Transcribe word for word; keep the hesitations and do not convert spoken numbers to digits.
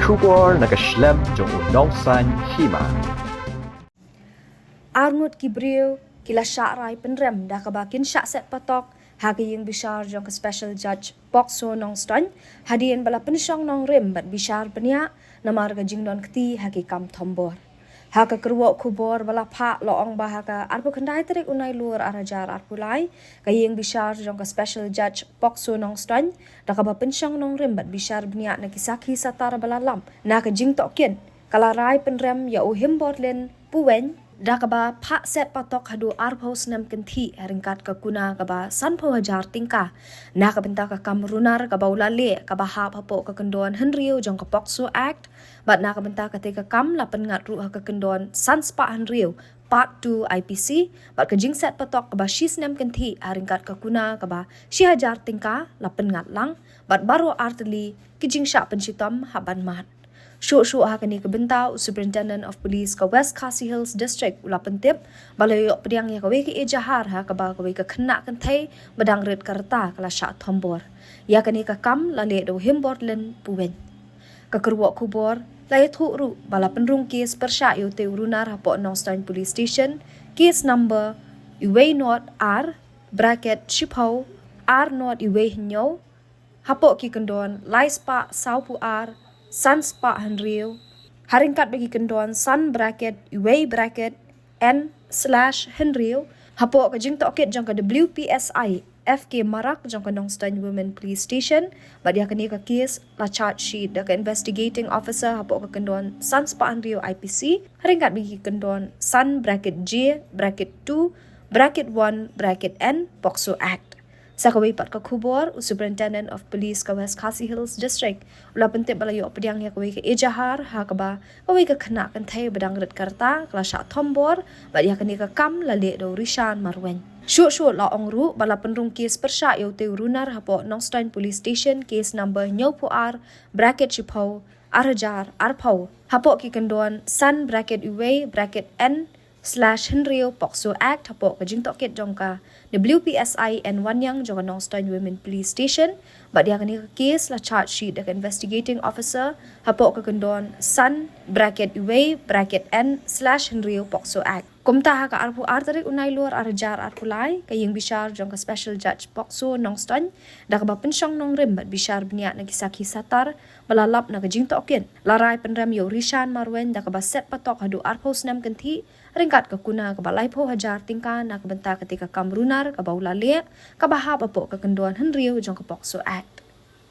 Khubor na ka shlem jong u Nongsaiñ Hima. Arngut ki briew ki la shah rai pynrem da kaba kin shah set patok ha ka ïing bishar jong ka Special Judge POCSO Nongstoiñ, hadien ba la pynshong nongrim bad bishar bniah namar ka jingdon kti ha ki kam thombor. Ha ka kyrwoh khubor ba la phah la ong ba ha ka arphew khyndai tarik u Nailur ar hajar arphew lai, ka ïing bishar jong ka Special Judge POCSO Nongstoiñ, da kaba pynshong nongrim bad bishar bniah na ki sakhi satar ba la lap na ka jingtohkit, ka la rai pynrem ïa u Himborlin Puweiñ da kaba phah set patok haduh arphew snem kynthih ha ryngkat ka kuna kaba sanphew hajar tyngka na ka bynta ka kam runar kaba u la leh, kaba hap hapoh ka kyndon hynriew jong ka POCSO Act, bad na ka bynta kata ka kam la pynngat ruh ha ka kyndon sanspah hynriew Part two I P C, bad ka jingset patok kaba shi snem kynthih ha ryngkat ka kuna kaba shi hajar tyngka la pynngat lang, bad baroh artylli ki jingshah pynshitom hap ban mad. Shuh shuh ha kane ka bynta, u Superintendent of Police ka West Khasi Hills District u la pyntip ba la ïoh pdiang ïa kawei ka ejahar ha kaba kawei ka khynnah kynthei ba dang rit ka rta ka la shah thombor. Ïa kane ka kam la leh da u Himborlin Puweiñ. Ka kyrwoh khubor la ïathuh ruh ba la pynrung kes pyrshah ïa utei u runar hapoh Nongstoiñ Police Station, kes number uwei not ar bracket shiphew ar not uwei hynñiew, hapoh ki kyndon laispah sawphew ar sanspah hynriew, ha ryngkat bad ki kyndon san bracket uwei bracket N slash hynriew, hapoh ka jingtohkit jong ka W P S I F K Marak jong ka Nongstoiñ Women Police Station, bad ïa kane ka kes la charge sheet da ka investigating officer hapoh ka kyndon sanspah hynriew I P C, ha ryngkat bad ki kyndon san bracket J bracket two bracket one bracket N POCSO Act. Sa kawei pat ka khubor, u Superintendent of Police ka West Khasi Hills District u la pyntip ba la ïoh pdiang ïa kawei ka ejahar ha kaba kawei ka khynnah kynthei ba dang rit ka rta ka la shah thombor, bad ïa kane ka kam la leh da u Rishan Marwein. Shuh shuh la ong ruh ba la pynrung kes pyrshah ïa utei u runar hapoh Nongstoiñ Police Station, kes number hynñiewphew ar bracket shiphew ar hajar arphew, hapoh ki kyndon san bracket uwei bracket N slash hynriew POCSO Act, hapoh ka jingtohkit jong ka W P S I N Wanniang jong ka Nongstoiñ Women Police Station, bad ïa kane ka kes la charge sheet da ka investigating officer hapoh ka kyndon san bracket uwei bracket N slash hynriew POCSO Act. Kumta ha ka arphew ar tarik u Nailur ar hajar arphew lai, ka ïing bishar jong ka Special Judge POCSO Nongstoiñ, da kaba pynshong nongrim bad bishar bniah na ki sakhi satar ba la lap na ka jingtohkit, la rai pynrem ïa u Rishan Marwein da kaba set patok haduh arphew snem kynthih, ryngkat ka kuna kaba laiphew hajar tyngka na ka bynta kata ka kam runar kaba u la leh, kaba hap hapoh ka kyndon hynriew jong ka POCSO Act.